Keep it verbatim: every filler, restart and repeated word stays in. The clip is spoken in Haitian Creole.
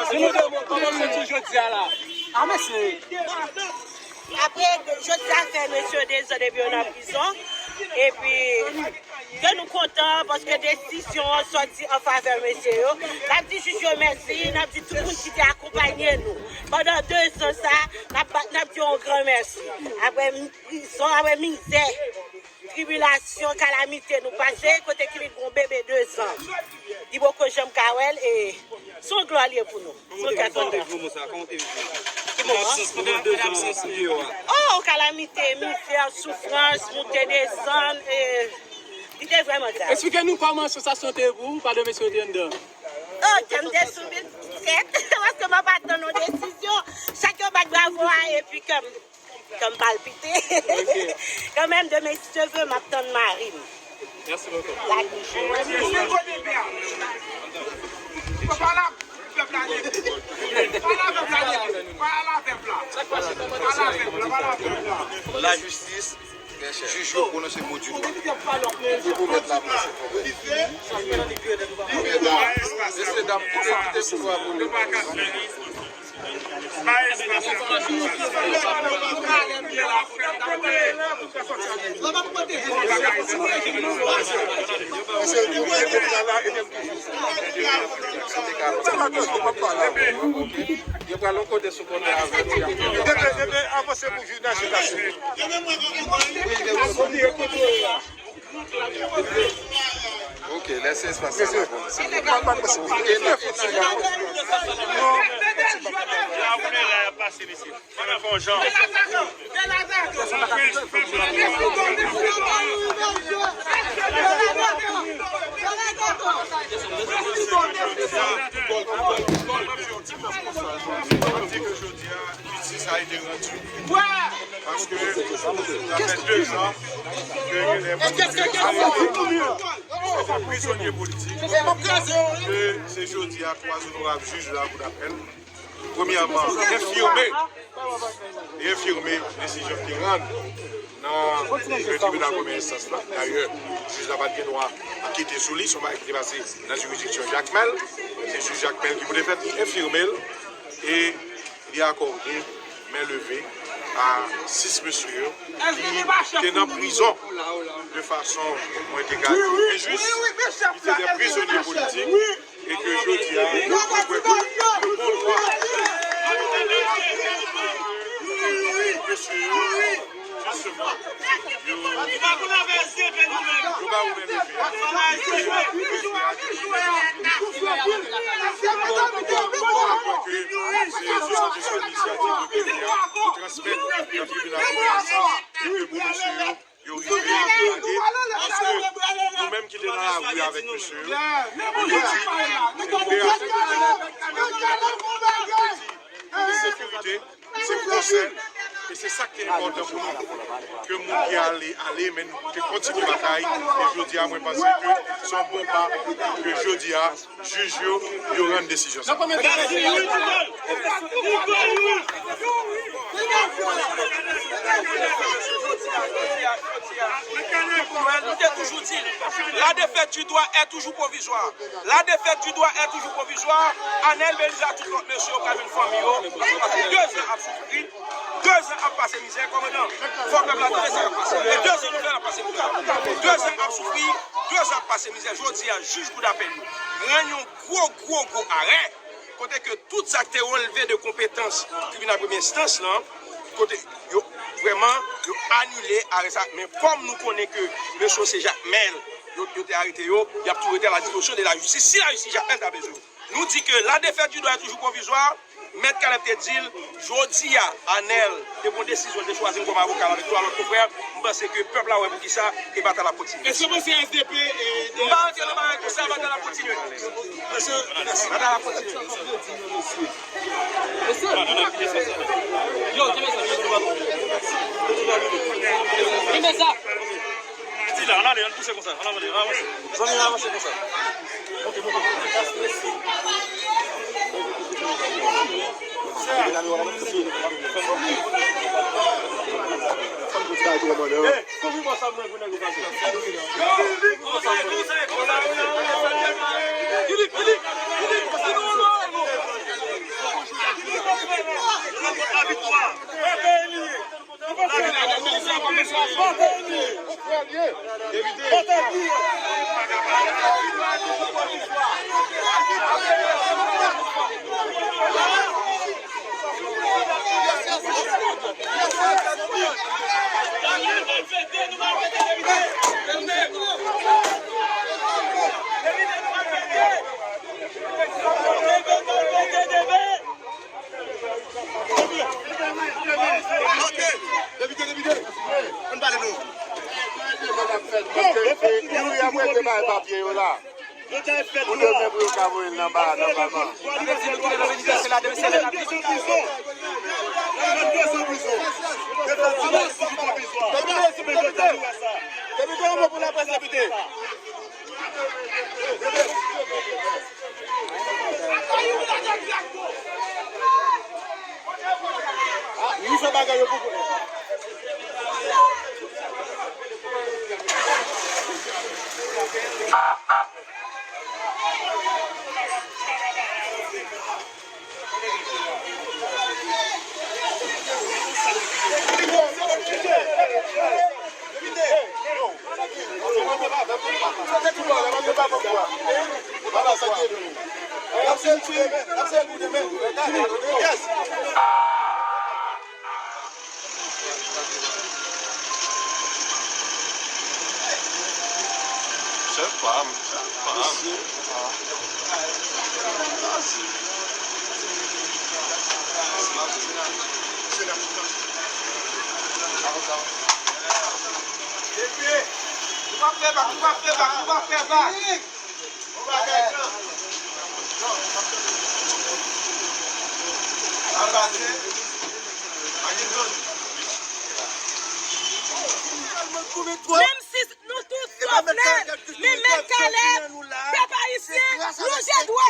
Di nou de mo, kòman w santi w jodi a la? A, mesye. Apre, jodi a fè mesye yo dezòd epi yo nan prizon. Epi, ke nou kontan paske desizyon an sòti an favè mesye yo. N ap di jij yo mèsi, n ap di tout moun ki te akonpanye nou pandan de zan sa, n ap ba- n ap di yo yon gran mèsi. Apre, prizon, apre mizè, tribilasyon, kalamite nou pase, kote ki li gon bebe de zan. Li poko janm ka wè l, e se yon glwa li ye pou nou. Se yon kè kontan. Oh, kalamite, mizè, soufrans, moute desann, e li te vrèman grav. Eksplike nou kòman sansasyon te ye pou ou pandan mesye yo te anndan? Oh, kè m te sou mil tèt, paske mwen pa t tann yon desizyon. Chak yo bat bravo a, epi kè m Kè m palpite. Kanmenm, demen, si Dye vle, m ap tann mari m. Mèsi bokou. Pale avè pèp la, nèg. Pale avè pèp la, nèg. Pale avè pèp la. Pale avè pèp la. Pale avè pèp la. Lajistis, jij yo pwononse mo di lwa. Pou pèmèt laprès enfòme. Mesye dam, kite, kite pouvwa pou nou. Yo pral yon kote sou kote avèti. Avanse pou jij nan sitasyon. Ok, lèse espas la. Bon, se bon. Mwen fè yon jan. Jistis a été rendu. Paske sa fè de zan ke gen de prizonye politik, ke se jodi a twa onorab jij la kou dapèl, premyèman, enfime e enfime desizyon ki te rann nan tribinal premyè enstans la. Dayè, jij la pa t gen dwa kite sou li, se yon bagay ki te pase nan jiridiksyon Jakmèl. Se jij Jakmèl ki pou te fèt enfime l. E li akòde men leve a sis mesye ki te nan prizon de fason mwen te ka di enjis, ki se de prizonye politik, e ke jodi a, nou kwè ke yo gon dwa. Mesye yo, jisteman, yo, yo ba ou men leve a. Mesye a, se sou sant de swen inisiyativ de peyi a pou transmèt nan tribinal premyè enstans e ke pou mesye yo, yo rive gade, paske nou menm ki te nan lari avèk mesye yo, nou te di, se libète, sekirite, se pwosè, e se sa k te enpòtan pou nou, ke moun ki ale, ale, men nou te kontinye batay, e jodi a, mwen panse ke se yon bon pa, ke jodi a, jij yo, yo rann desizyon sa. Nou te toujou di, la défaite du droit est toujours provisoire. La défaite du droit est toujours provisoire. Anèl Belize ak tout lòt mesye yo ka jwenn fanmi yo, paske de zan ap soufri. De zan ap pase mizè, kòmandan. Fò pèp la tande sa k ap pase. E de zan nou fè ap pase mizè. De zan ap soufri, de zan ap pase mizè. Jodi a, jij kou dapèl yo rann yon gwo, gwo, gwo arè. Kote ke tout sa k te relve de konpetans tribinal premye enstans lan, kote yo vrèman, yo anile arè sa. Men kòm nou konnen ke mesye yo se Jakmèl, yo, yo te arete yo, y ap tou rete a la dispozisyon de la jistis. Si la jistis Jakmèl ta bezwen yo. Nou di ke la défaite du droit est toujours provisoire. Mèt Caleb te di l, jodi a, Anèl te pran desizyon, l te chwazi m kòm avoka l avèk twa lòt konfrè, m panse ke pèp la wè poukisa e batay la ap kontinye. Èske w panse S D P e... M pa rantre nan bagay konsa, batay la ap kontinye. Mesye, mèsi. Batay la ap kontinye. Yo, kenbe sa. Kenbe sa. Di la, ann ale, ann pouse konsa, ann avanse, ann avanse. Zanmi, ann avanse konsa. Monte, monte. Ok. Depite, depite. Ann pale nou. Youri ap rete bay papye yo la. Pou demen pou yo ka voye l nan ba, nan palman. Depite, depite. Depite, yon mo pou laprès, depite. Li fè bagay yo pou konnen. Yes. Chèf pa m, chèf pa m. Epi, nou pa fè bak, nou pa fè bak, nou pa fè bak. Menm si nou tout sòt nèt, men Mèt Kalèb, pèp ayisyen, lonje dwa